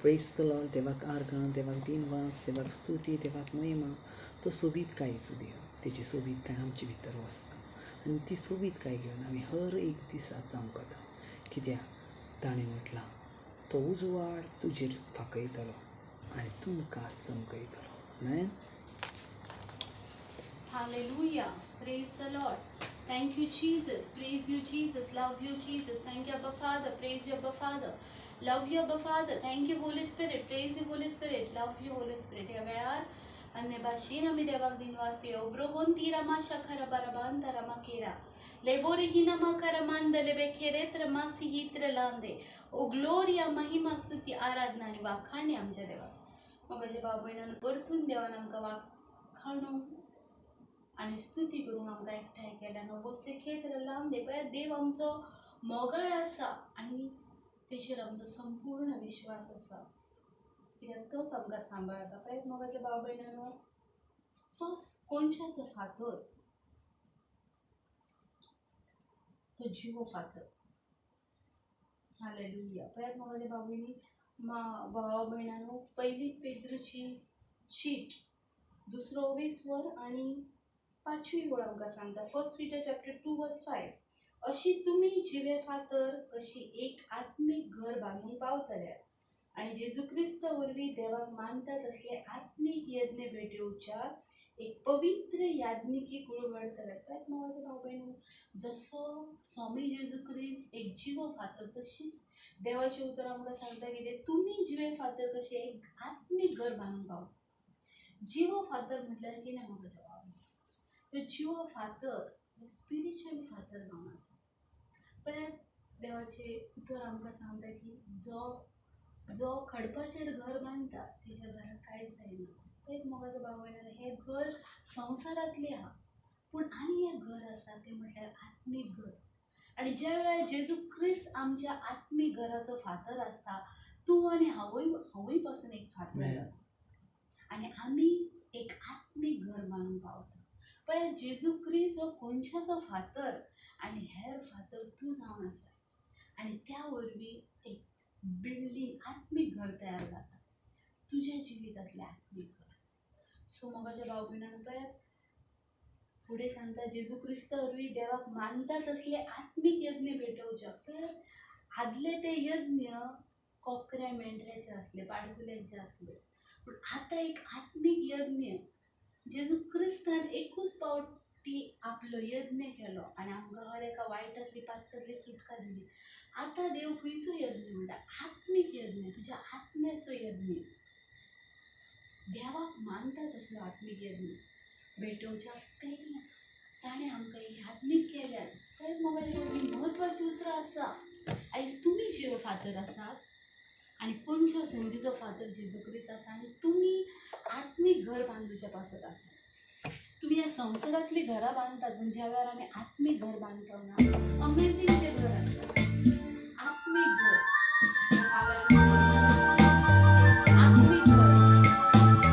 प्रेज the Lord. देवाक आर्गां, देवाक दिनवास, देवाक स्तुती, देवाक महिमा. तो सोबीतकायेचो देव, तेजी सोबीतकाय आमचे भितर वसता आनी ती सोबीतकाय घेवन आमी हर एक दिसा चमकता. कित्याक ताणें म्हटलां, तो उजवाड तुजेर फांकयतलो आनी तुमकां चमकयतलो. आमेन. Hallelujah. Praise the Lord. Thank you, Jesus. Praise you, Jesus. Love you, Jesus. Thank you, Abba Father. Praise you, Abba Father. Love you, Abba Father. Thank you, Holy Spirit. Praise you, Holy Spirit. Love you, Holy Spirit. ह्या वेळार अन्य भाशेन आमी देवाक दिनवास ओब्रोबोन तिरामा शखरा बराबान तरामा केरा लेबोरी हिनामा करमांद लेबे खेरेत्र मासी हित्र लांदे. ओ ग्लोरिया, महिमा, स्तुती, आराधना आनी वाखाणी आमच्या देवाक. मोगाच्या भाव भयणान, परतून देवान आमकां वाखाणू आनी स्तुती करूंक आमकां एकठांय केल्या. न्हू खेत्र लावन दे. पळयात, देव आमचो मोगाळ आसा आनी तेचेर आमचो संपूर्ण विश्वास आसा, कित्याक तोच आमकां सांबाळता. पळयात मोगाच्या भाव भयणानो, तो कोनशाचो फातर, तो जिवो फातर. हालेलुया. पळयात मोगाच्या भाव भयणी, मा भावा भयणानो, पयली पेद्रूची चीट दुसरो वर आनी पांचवी ओळ आमकां सांगता. First Peter chapter 2 verse 5. अशी तुमी जिवे फातर कशी एक आत्मीक घर बांदूंक पावतले आनी जेजू क्रिस्त वरवीं देवाक मानतात असले आत्मीक यज्ञ भेटोवच्या एक पवित्र याज्ञिकी कुळ घडतले. पळयात मोगाचे भाव भयणीनो, जसो स्वामी जेजू क्रिस्त एक जिवो फातर, तशीच देवाचें उतर आमकां सांगता कितें, तुमी जिवे फातर कशें एक आत्मीक घर बांदूंक पावता. जिवो फातर म्हटल्यार कितें मोगाच्या भाव भयणीनो? जिवो फातर स्पिरिच्युअली फातर जावन आसा. पळयात, देवाचें उतर आमकां सांगता की जो जो खडपाचेर घर बांदता तेच्या घराक कांयच जायना. पळयात मोगाच्या भाव भयणानो, हें घर संवसारांतलें आहा, पूण आनी एक घर आसा तें म्हटल्यार आत्मीक घर. आनी ज्या वेळार जेजू क्रिस्त आमच्या आत्मीक घराचो फातर आसता, तूं आनी हांवूय पासून एक फातर जाता आनी आमी एक आत्मीक घर बांदूंक पावता. पळयात, जेजू क्रिस्त हो कोनशाचो फातर आनी हेर फातर तूं जावन आसा आनी त्या वरवीं एक बिल्डींग, आत्मीक घर तयार जाता, तुज्या जिवितांतलें आत्मीक घर. सो मोगाच्या भाव भयणानो, पळयात फुडें सांगता, जेजू क्रिस्त वरवीं देवाक मानता तसले आत्मीक यज्ञ भेटोवचे. पळयात, आदले ते यज्ञ कोकऱ्या मेंढऱ्याचे आसले, पाडकुल्यांचे आसले, पूण आतां एक आत्मीक यज्ञ जेजू क्रिस्तान एकूच पावटी आपलो यज्ञ केलो आनी आमकां हर एका वायटांतली पातकांतली सुटका दिली. आतां देव खंयचो यज्ञ म्हणटा? आत्मीक यज्ञ, तुज्या आत्म्याचो यज्ञ, देवाक मानता तसलो आत्मीक यज्ञ भेटोवच्याक तेणें ताणें आमकां ही आत्मीक केल्यात. तर मोगाच्या ही म्हत्वाची उतरां आसा. आयज तुमी जिवे फातर आसात आनी कोनच्या संदीचो फातर जेजू क्रिस्त आसा आनी तुमी आत्मीक घर बांदूच्या पासत आसा. तुमी ह्या संवसारांतलीं घरां बांदतात, पूण ज्या वेळार आमी आत्मीक घर बांदता ना, अमेझींग तें घर आसा, आत्मीक घर. आत्मीक घर,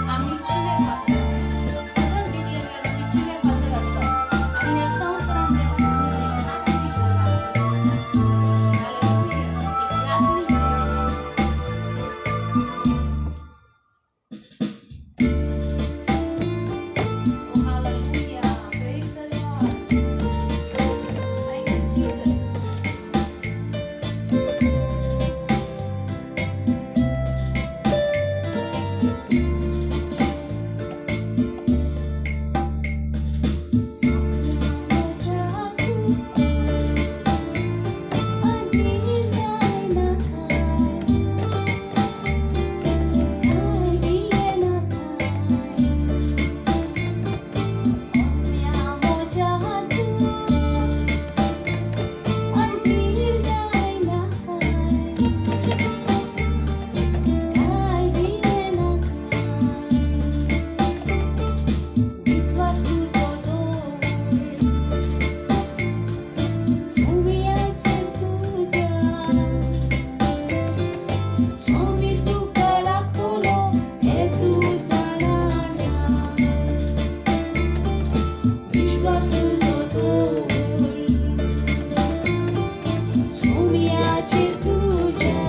आमी जिवे फातर आसा. सदांच डिक्लेर केला, आमी जिवे फातर आसा आनी ह्या संवसारांत देवान आमकां एक आत्मीक घर बांदून. हालेलुया. एक आत्मीक घर. Oh, hallelujah. Praise the Lord. Thank you, Jesus. विश्वास तुजो दवर सोम्याचेर तुज्या, स्वामी तुका राखतलो हें तूं जाणा जा. विश्वास तुजो दवर सोम्याचेर तुज्या.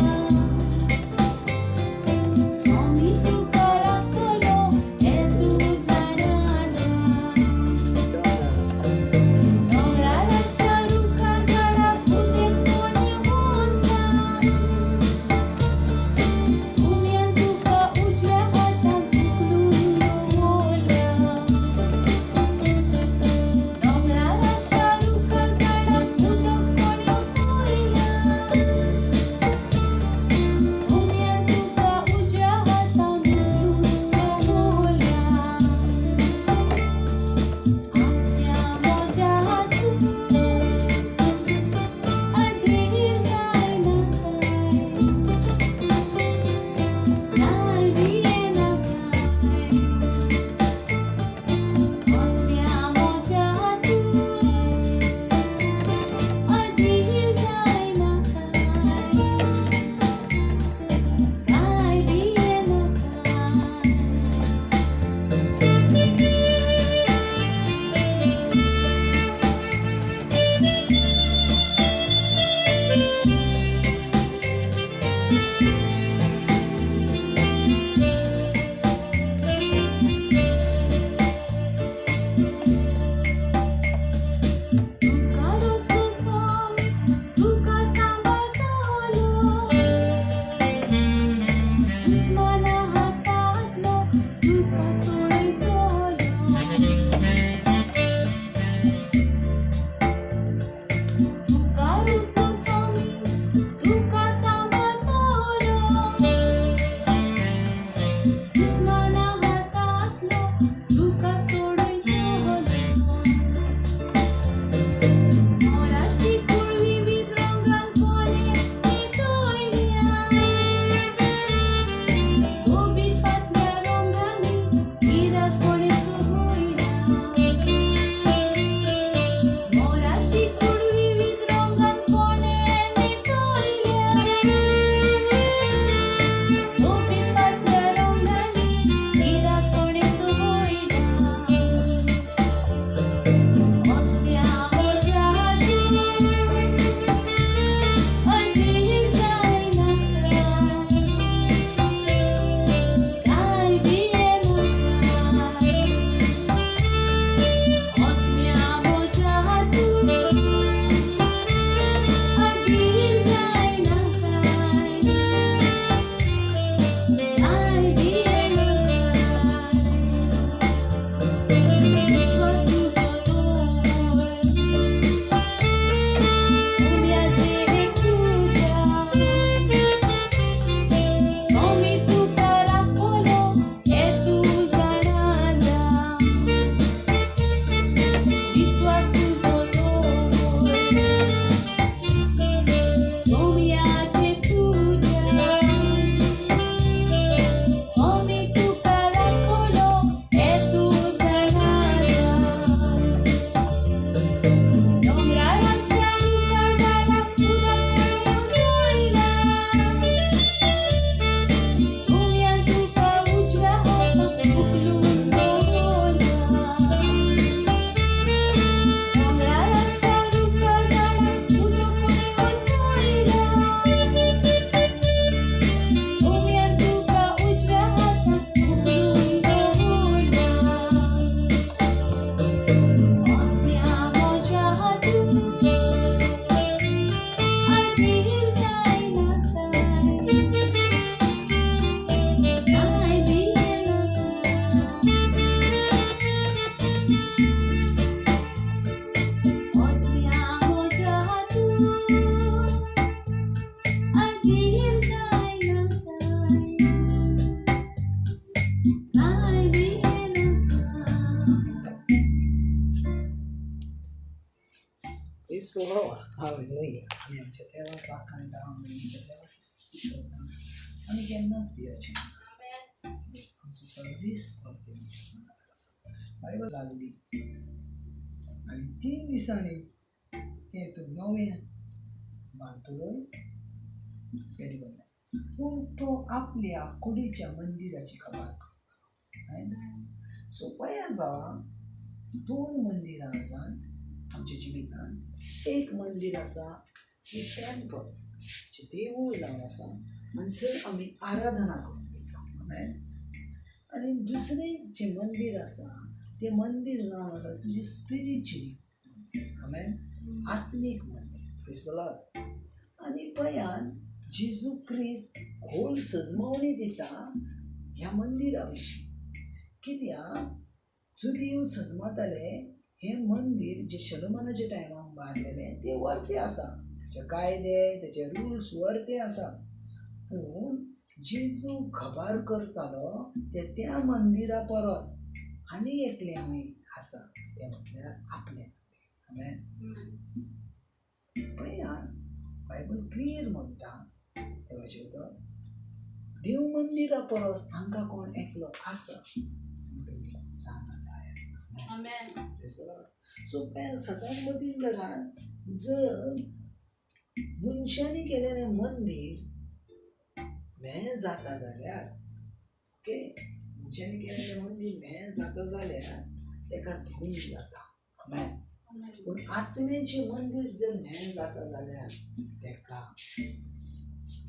तुका रोजलो स्वामी तुका सांबाळटलो दुस्माना हातांतलो तुका सोडयतलो. तुका रोजलो स्वामी तुका सांबाळटलो दुस्माना हातांतलो तुका सोडयतलो. मोराची कुळवी विद्रोंगान कोणे पेटयल्या सोबीत पाचव्या रंगांनी हिरा कोणे सोबयल्या. मोराची कुळवी विद्रोंगान कोणे पेटयल्या सोबीत पाचव्या रंगांनी हिरा कोणे सोबयल्या. मोठ्या मोठ्या अधीर जायनाका, काय भियेनाका. मोठ्या मोठ्या अधीर जायनाका, काय भियेनाका. विश्वास तुजो दवर, सोम्याचेर तुज्या. स्वामी तुका राखतलो हें तूं जाणा जा. विश्वास तुजो दवर, सोम्याचेर तुज्या. स्वामी तुका राखतलो हें तूं जाणा जा. डोंगरार आशा रुखार झाडाक उदक पळोवन रोयला. सोम्यान तुका उजव्या हाताक उखलून दवरला. डोंगरार आशा रुखार झाडाक उदक पळोवन रोयला. सोम्यान तुका उजव्या हाताक उखलून दवरला. मोठ्या मोठ्या तूं अधीर जायनाका, काय भियेनाका. मोठ्या मोठ्या तूं अधीर जायनाका, काय भियेनाका. Praise the Lord. Hallelujah. आमी आमच्या देवाक वाखाणटा, आमी आमच्या देवाची स्तुती करता. आमी केन्नाच भियाचे ना. आमचो सर्वीस देवाच्या सांगाताक आसा. बायबल लागली आनी 3 दिसांनी तें तूं नवें बांदतलोय तेणी म्हणलें. पूण तो आपल्या कुडीच्या मंदिराची खबर कर. सो पळयात बाबा, 2 मंदिरां आसात आमच्या जिवितान. एक मंदीर आसा जी टेम्पल, जें देवूळ जावन आसा आनी थंय आमी आराधना करूंक वयता. आमेन. आनी दुसरें जें मंदीर आसा तें मंदीर जावन आसा तुजें स्पिरिच्युअल मंदीर. आमेन. आत्मीक मंदीर. Praise the Lord. आनी पयान जेजू क्रिस्त खोल सजमवणी दिता ह्या मंदिरा विशीं. कित्याक जुदेव सजमताले हें मंदीर जें शलोमनाच्या टायमार बांदलेलें तें वरतें आसा, तेचे कायदे तेचे रुल्स वरते आसा. पूण जेजू खबार करतालो ते त्या मंदिरा परस आनी एकलें खंय आसा तें म्हटल्यार आपलें मंदीर. आमेन. पळयात बायबल क्लियर म्हणटा देवाचें उतर, देव मंदिरा परस हांकां कोण एकलो आसा म्हणून सांगा जाय. आमेन. सो सदांच मदीं घरांत जर मनशांनी केलेलें मंदीर म्हेळें जाता जाल्यार, ओके, मनशांनी केलेलें मंदीर म्हेळें जाता जाल्यार तेका धूम जाता. आमेन. पूण आत्म्याचें मंदीर जर म्हेळें जाता जाल्यार तेका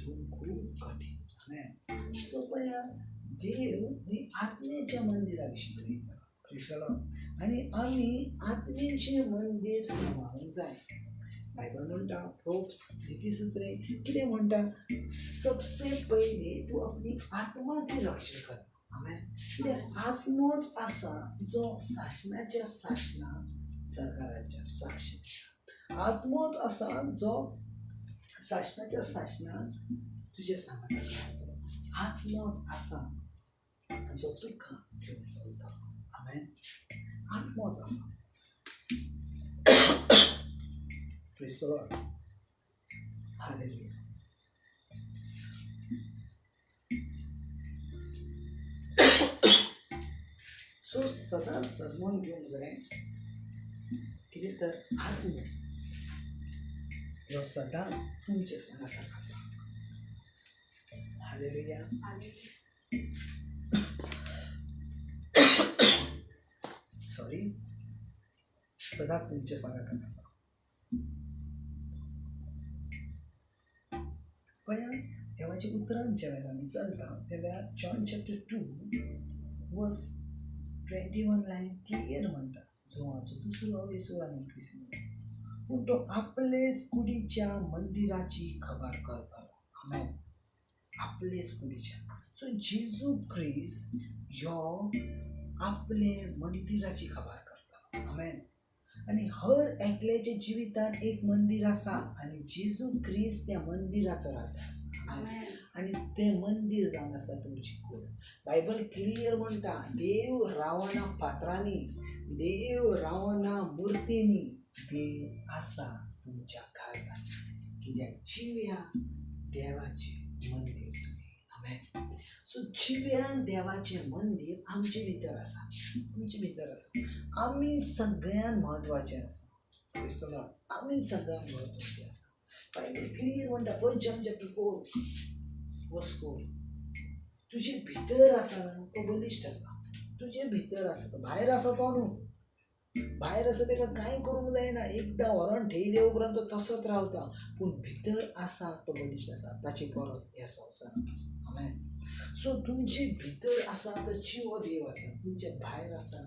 धुवंक खूब कठीण. आमेन. सो पळया, देव न्ही आत्म्याच्या मंदिरा विशीं उलयता. क्रिस्तलो आनी आमी आत्म्याचें मंदीर सांबाळूंक जाय. बायबल म्हणटा, प्रोप्स नीतिसूत्रे कितें म्हणटा, सबसे पयलीं तूं आपली आत्मा ती रक्षा कर. आमेन. कित्याक आत्मोच आसा जो सासणाच्या सासणाक सरकाराच्या साक्ष दिता. आत्मोच आसा जो सासणाच्या सासणाक तुज्या सांगाताक रावतलो. आत्मोच आसा जो तुका घेवन चलतलो. आमेन. आत्मोच आसा. Praise the Lord. Hallelujah. So सदांच सजमोन घेवंक जाय कितें तर आत्मो ह्यो सदांच तुमचे सांगाताक आसा. हालेलुया. सॉरी, सदांच तुमचे सांगाताक आसा. पळया, देवाच्या उतरान ज्या वेळार आमी चलता त्या वेळार John chapter 2 verse 21 line clear म्हणटा, जुवाचो दुसरो वेसूर आनी 21. पूण तो आपलेच कुडीच्या मंदिराची खबर करतालो. आमेन. आपलेच कुडीच्या. सो जेजू क्रिस्त ह्यो आपले मंदिराची खबर करता. आमेन. आनी हर एकल्याच्या जिवितान एक मंदीर आसा आनी जेजू क्रिस्त त्या मंदिराचो राजा आसा. आनी तें मंदीर जावन आसा तुमची कूड. बायबल क्लियर म्हणटा, देव रावना फातरांनी, देव रावना मुर्तींनी, देव आसा तुमच्या काळजांत. कित्याक जिव्या देवाचें मंदीर तुमी. आमेन. सो जिव्या देवाचें मंदीर आमचे भितर आसा, तुमचे भितर आसा. आमी सगळ्यान म्हत्वाचें आसा. Praise the Lord. आमी सगळ्यान म्हत्वाचें आसा. बायबल क्लियर म्हणटा, 1 John chapter 4 verse 4, तुजे भितर आसा न्हू तो बलिश्ट आसा. तुजे भितर आसा तो, भायर आसा तो न्हू. भायर आसा ताका कांय करूंक जायना, एकदां व्हरोन ठेयले उपरांत तो तसोच रावता. पूण भितर आसा तो बलिश्ट आसा, ताचे परस ह्या संवसारांत आसा. आमेन. सो तुमचे भितर आसा तो जिवो देव आसा, तुमचे भायर आसा.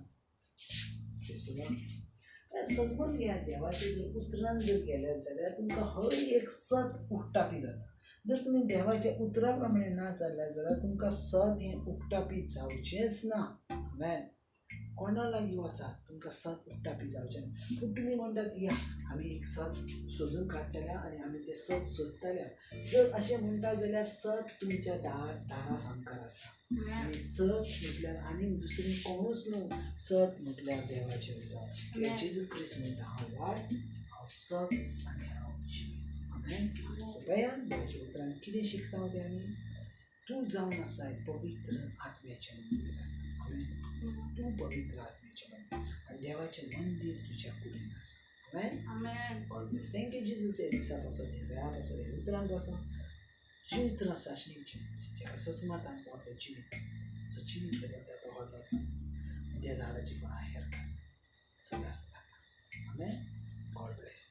सजमन घेया, देवाचे जर उतरान जर गेल्यात जाल्यार तुमकां हर एक सत उक्तापी जाता. जर तुमी देवाच्या उतरा प्रमाणे ना जाल्यार जाल्यार तुमकां सत हें उक्तापी जावचेंच ना. आमेन. कोणा लागीं वचात तुमकां सत उक्तापी जावचें ना. पूण तुमी म्हणटात, या आमी एक सत सोदून काडटले आनी आमी तें सत सोदतले. जर अशें म्हणटा जाल्यार सत तुमच्या दारा सामकार आसा. आनी सत म्हटल्यार आनीक दुसरें कोणूच न्हू, सत म्हटल्यार देवाचें उतर. जेजू क्रिस्त म्हणटा, हांव वाट, हांव सत आनी हांव जिवीत. आमेन. पळयात, देवाच्या उतरान कितें शिकता तें आमी. तूं जावन आसा पवित्र आत्म्याचें मंदीर आसा. आमेन. तूं पवित्र आत्म्याचें मंदीर आनी देवाचें मंदीर तुज्या कुडीन आसा. आमेन. God bless. Thank you Jesus. ह्या दिसा पासून, ह्या वेळा पासून, ह्या उतरां पासून, तुजी उतरां सासणीक जिविताची जेका सजमात आमकां आपलें जिवीत जो जिवीत बदलता तो व्हडलो आसा. त्या झाडाची फळां हेर सदां सदां. आमेन. God bless.